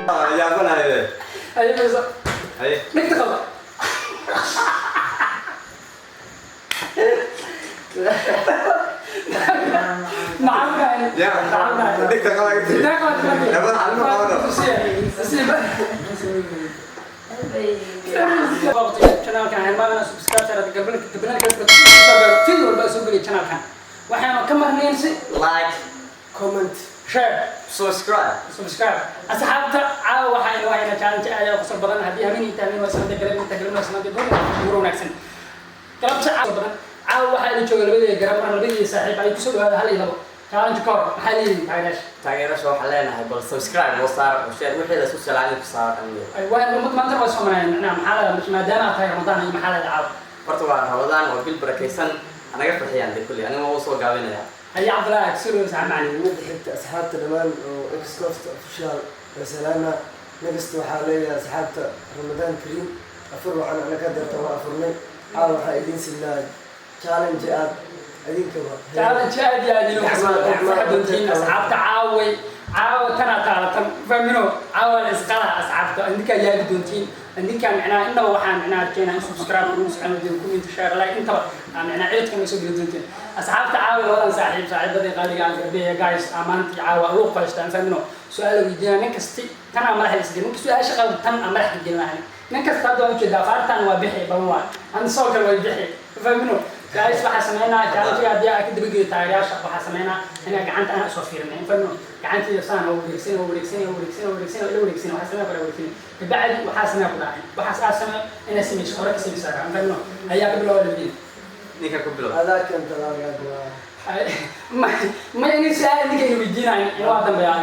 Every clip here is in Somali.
Yaabanahay. Haye, fiirso. Haye. Dhigta qaba. Maxaa Ya. Dhigta qaba. Channelkan hermaadana subscribe saarada, galbanka gabanaha kala video walba soo geliya channelkan. Waxaanu ka marnayn si like, comment, share, subscribe. Subscribe. Asxaabta, caawa waxaynu haynaa challenge aad u qosol badan. Haddii habeen inta habeen waa sanada, galab inta galab waa sanada, goor guur wanaagsan galabta caawa badan. Caawa waxaa ila jooga labadii garab mar, labadii saaxiib ay kusoo dhawaada hal iyo labo challenge. Ka hor maxaa leeyihiin taageerayaasha? Taageerasha waxaan leenahay bal subscribe noo saar oo share wixii la isku salaamay ku saar aniga. Ay waa ummad maanta waa soomanayaan macnaha. Maxaa la maadaama aad tahay Ramadaan iyo maxaa la caawa? Horta waa Ramadaan, waa bil barakaysan, anaga farxiyaan de kulli aniga waa usoo gaabinaya. Haya Cabdullaahi, kusoo dhawaada saxan macalin. Midda xigta, asxaabta dhammaan oo Excost Official wasalaama. Next waxaa leeyahay asxaabta Ramadaan Kariim, afur waxaan ana ka darta waa afurnay. Caawa waxaa idiin sidnaa challenge aad idinkaba challenge aad iyo aad inuu farxad doontiin asxaabta. Caaway caawa tanaa taalatan fahmino, caawa la isqala asxaabta, idinkaa yaabi doontiin idinkaa micnaha. Innaba waxaan micnaha rajeynaa in subscribe lagu socon doontiin, comment, share, like, intaba aa micnaha cidka ma soo geli doontiin asxaabta. Caawa labadan saaxiib, saaxiibadii qaaliga aan garbeeya guys, amaantii caawa luuq fadhiistaan fahmino. Su-aal weydiinaa nin kasti tanaa madaxa la isgelin, ninka su-aasha qaldan tan aan madaxa ka gelin lahayn. Nin kasta hadda waan ujeedaa afaartan waa bixi badan, waa an soo kale way bixi fahmino. Guys, waxaa sameynaa challenge haddii aad ka dabageeyo taageerayaasha. Waxaa sameynaa inaa gacanta anaa soo fiirinay fahmino. Gacantayda saan oo wareegsan oo wareegsan oo wareegsan oo wareegsan oo ila wareegsan, waxaa sameeya kale wareegsan. Kabacdi waxaa sameeya ku dhacay waxaas aad sameeyo inaa sameyso hore ka sameysaa fahmino. Ayaa ka bilaaba labadiina. Ninka ku bilow. Adaa keenta lagaa bilaaba. Ma inay su-aal ninka ina weydiinayn in waa dambeeya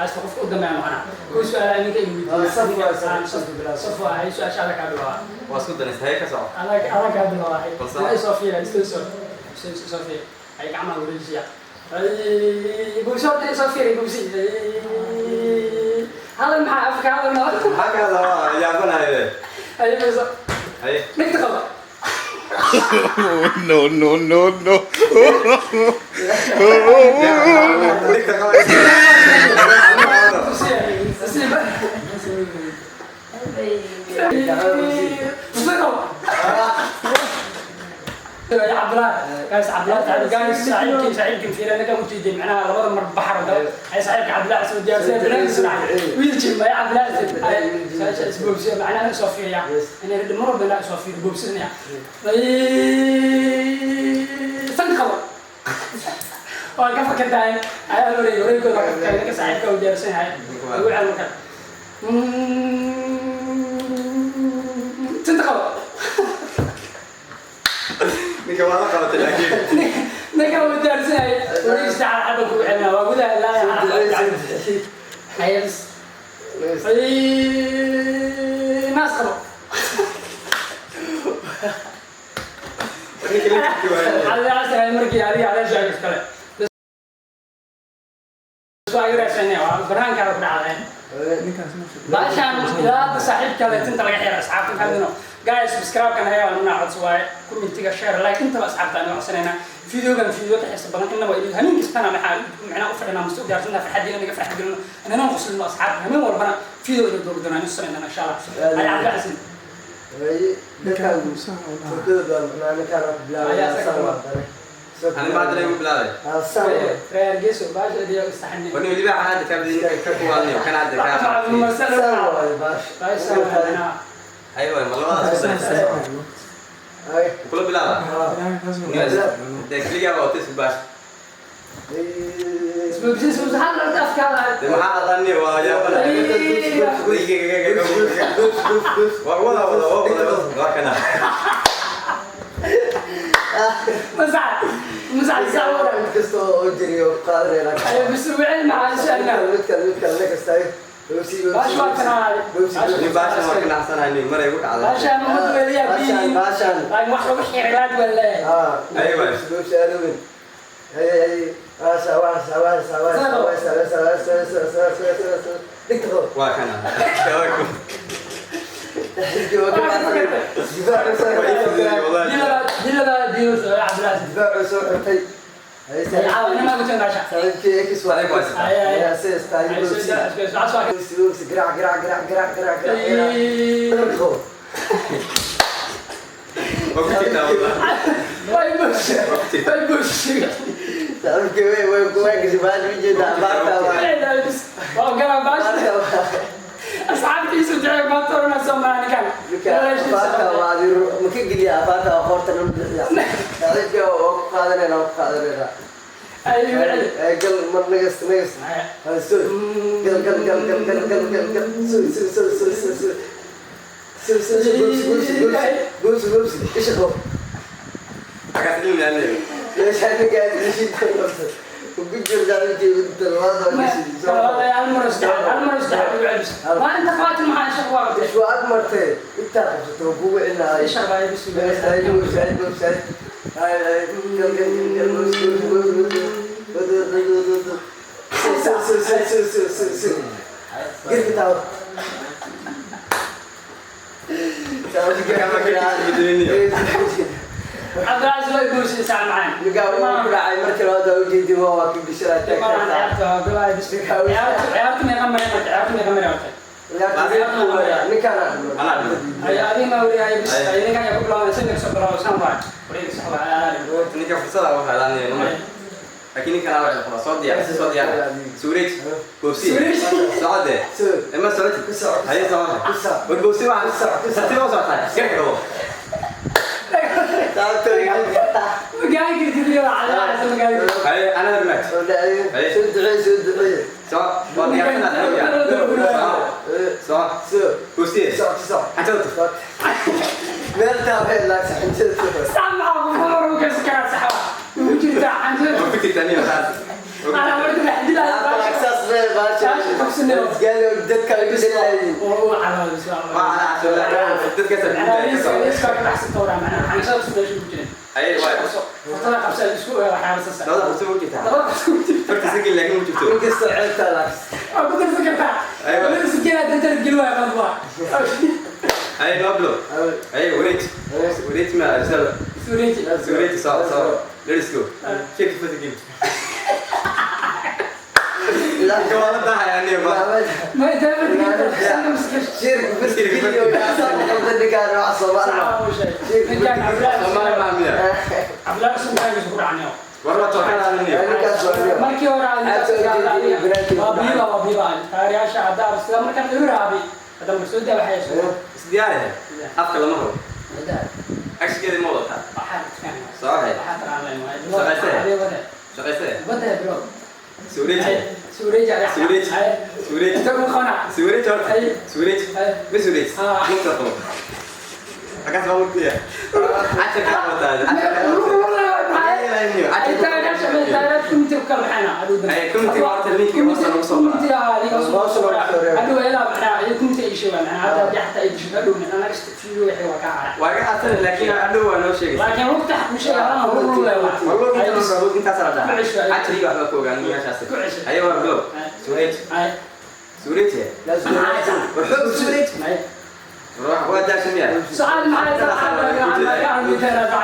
asta qofka u dambeeya noqona kuwa su-aalaha ninka ina weydiinaya. Saf waa, saf bilaab. Saf waa hay su-aasha adaa kaa bilaaba. Waa isku danaysa, haye ka soco. Adaa kaa bilaaba. Balse- ay soo fiira isla soo soo soo fiira ay gacmaha wareejiya ay bugsi horta soo fiira bugsi hadal maxaa afka hadal no. Maxaa ka hadlaa? Yaabanahay. Ay fiirso. Haye. Dhigta qaba. No, no, no, no. Dhigta qaba. Tusiya tusiya qaba. يا عبد الله guys، عبد الله تعال guys. صاحبك صاحبك في لانك مجيد معناها لبدا مر بحر هاي صاحبك عبد الله سو ديار سيد بنان سرعه ويلجي ما يا عبد الله هاي اسبوع معناها سوفيا يا انا مر بلا سوفيا بوبسنا سنخوا waa ka fakartahay ayaa wareeg wareegooda ka fakartay ninka saaxiibka uu diyaarsan yahay ugu cel marka tinta qabo. Ninka waa la qabatay laakiin. Ninka uu diyaarsan yahay wareeg saacad xabba kugu celinaa waa gudaha ilaa hayas naas qabo. Ninka la waayay. Markii adiga caleesha iskale banaankaada ku dhacday baashaan ilaa hadda saaxiibka le tinta laga xira. Asxaabta maxaa dino guys, subscribe-kan ayaa nuna codsi waaye, commentiga, share, like, intaba asxaabta aan codsanayna. Videogan video ka xiisa badan innaba idin habeen kastana maxaa macnaa u fadhinaa mase u diyaarsantaa farxadiina naga farxad gelino inaan qoslino asxaabta. Habeen walbana video idin doobi doonaa inuu samaynana insha Allah. Ali Cabdi Xasan. Dadkan turkada baa macnaa ninkaan ku bilaabaya saan waa dare. Ani baa hadda igu bilaabay. Saan waa. Reer geeso baasha adiga istaxani. Wani libaaxa hadda kaa badin ka kuwaalniyo kan hadda kaa. Saan waaye baash. Baasha macnaa. Haye waay ma labadaas isku danaysa. Ay. Kula bilaaba. Dee keligaa waa otis baash. Afkaada. Dee maxaa hadlani waa yaabanahay. Waa wada wada waa wada waa kana. Masax masax saawara. Mid kasta oo jiriyo qaadanaya laakiin. بس وعين مع سألنا. Mid kale nin kasta ay. Baash waa kanaa. Nin baashan waa kanacsanahay nin maray ugu dhacday. baashaan umad weeliyaa. Baashaan, baashaan. Laakiin wax lagu xiray laad wala. Aywa. Bobsi aad u weyn. Ay ay waasa waasa waasa waasa waasa waasa waasa waasa waasa waasa dhigta qabo. Waa kana. Difaacu soo Waa ii fududeeyey, wallahi. Dilada dilada diido ya Cabdilaaziz. Difaacu soo xirtay. Caawa inama ku tingaasha. Saaxiibkii X waa. Adiga waa sitaa. Ay, ay. Ayaa sidaas tahay. Boobsi, boobsi, garaac, garaac, garaac, garaac, garaac, garaac, garaac. Qabo. Waa ku jirtaa wallah. Way bush. Way bush. Saaxiibkii way ku waagisi baad u jeedaa abaarta waa. Waa garan baash. Abaarta waa. Asxaabtiisu jecel maanta orana Soomaali kan. Ninka abaarta waa ma ka geliya abaarta waa qoorta nala bixiya. Saaxiibkii waa ku qaadanayna, waa ku qaadanayna. Ay. Ay, gal mar nagas nagas. Hay, soo. Gal gal gal gal gal gal gal gal. Soo soo soo soo soo soo. Soo soo soo, boobsi boobsi boobsi. Boobsi boobsi. Isha qabo. Xaggaas ilmi aan leeyahay. Meeshaan ninkaas ishiid ku qabto. Ugu jir saaxiibkii inta labaad waa gashid. Waa inta qaatil maxaa shaqo waa Ish waa ag martay. Intaa qabsato waa kugu celinahay. shaqo ay bisu. Ay, boobsi, ay, boobsi, ay. Ay, ay, gal gal gal gal, boobsi boobsi boobsi boobsi. Wad wad wad wad wad. Soo soo soo soo soo soo soo. Girka taabo. Cabdilcaziz way buushiyay macaan. Ninkaa wuu ku dhacay markii labaad waa ujeedi waa ka gashanaa taag. Ciyaarta meeqa maray marka? Ciyaarta meeqa maray horta? Ninkaan. Ay, adiga ma wariyahay bis ay ninkan ayaa ku bilaabay sanadka soo bilaabay san waay wareega sax waa. Ninka fursada waxaa helaan numar. Laakiin ninkan waa la soo diyaar, soo diyaar. Suureej. Boobsi. Socode. Ima socoti. Haye socode. War boobsi waxaa. Tartiib u socotaa. Garka qabo. Magaali kartid iyo Cabdilcaziz magaali. Haye another match. Soo duceey, soo duceey. Soo. Waa diyaarsanaa. Soo. Soo. Boobsi. Soo soo. Xanjada tuf. Meel taabay laagsa xanjada tuf. Sax maxaa ku hor u kasi karaa sax waa ugu jirtaa xanjada. Waa ku jirtaa nin taas. Ana marka la xadilayo. Saas bee baasha. Gaali dadka ay ku dhilaayeen. Oo u calaamad Waa calaa soo dadka Haye waay. Labada qabsi ma jirtaa. Farta sigil laakiin ma jirto. Inkastoo ceebtaa laagsa. Haye noo bilow. Haye wareej. Wareej ma sal. Suureej soo soo. Let's go. Shake farta gil. Ninka waa la dahayaa nin ba. Shirka firta ninkaan wax Soomaali. Soomaali ma miya. War waa tooxanaa nin. Ninkaas waa nin. Markii hore waa biiba, waa biiba taariyaasha haddaa sida markaan igu raabi hadda marsuuda waxay soo Isdiyaare. Afka lama rabo. Agshigeeda ma wadataa. Waxaa Soo hay. Shaqaysee. wada bro. Suureej. Suureej. Suureej. Suureej. Inta ku qana. Suureej horta. Suureej. Ma suureej. Lugta qabo. Xaggaas baa lugta. Cashar kaa wataa. Cashar kaa wataa. Ay, committee horta linkiga hoose lagu soo qoraa. Waa iga xasan laakiin hadhow waa noo sheegaysaa. Wallo inta loo intaas la dhahaa. Cashar iyo waxba ku ogaan meeshaas. Haye waa bilow. Suureej. Suureej. War xoog suureej. War waa daashan miyaa.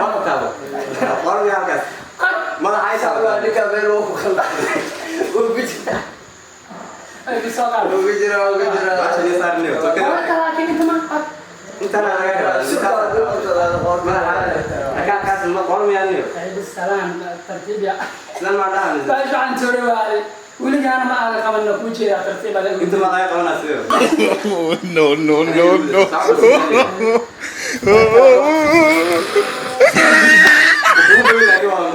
Waa taabo. War miyaa halkaas. Madaxa ay Waa taabataa. ninkaan meel waa ku khaldan. Wuu ku jiraa. Wuu ku jiraa, wuu ku jiraa. Baasha nii saarniyo. Tokada. Intana laga helaa. Suuqa waa lagu qabsadaa qoorta. Madaxa kaas ma qor miyaa niyo. Islan ma dhahan. Weligaana ma aadan qabanna kuu jeedaa tartiib adag. Inta ma laga qabanaa sidoo. No, no, no, no. Ugu dhow laakiin waa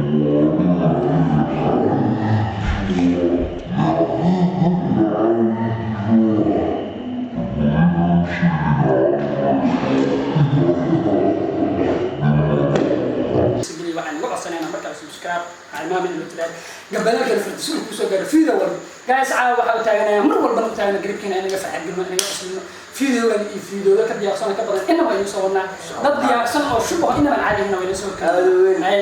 Sibili waxaan uga codsanaynaa markaa subscribe ilmaama inuu tiraad gabadalkan fartisuul kusoo gaaro video walba. Guys, caawa waxaa u taaganayaa mar walbana u taagana garibkeena inaga farxad gelino, inaga cuslino videogan iyo videoda ka diyaarsan ka badan inaba aynu soo wadnaa dad diyaarsan oo shub oo inaban caadi ahna wayna soo Aad u weyn. Ay,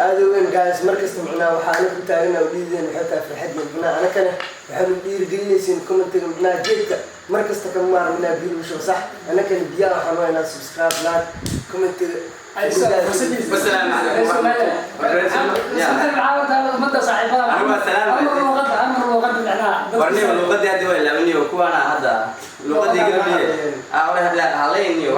Aad u weyn guys, markasta macnaha waxaa anaga ku taagana u dhiideen waxay tahay farxad iyo macnaha anakana waxaanu dhiirigelinaysiin commentiga macnaha geedka markasta kama maarminaa biyo lagu shubo sax anakana biyaha waxaan waynaa subscribe, like. Commentiga. Wassalaamu calaykum. Warniyo luuqadii hadda waa ilaawiniyo kuwaana hadda luuqadii galbiye halayniyo.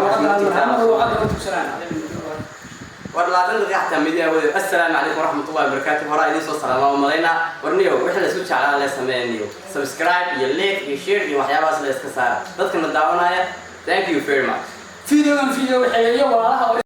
War 20 daqiiqa xataa midiya wada. Assalaamu calaykum waraxmatullahi wabarakaatu. Horaa idiin soo salaamaa malaynaa. Warniyo wixii la isku jeclaa la sameeyniyo, subscribe iyo like iyo share iyo waxyaabahaas la iska saara. Dadkana daawanaya, thank you very much. Videogan video waxeeyo walaalaha oo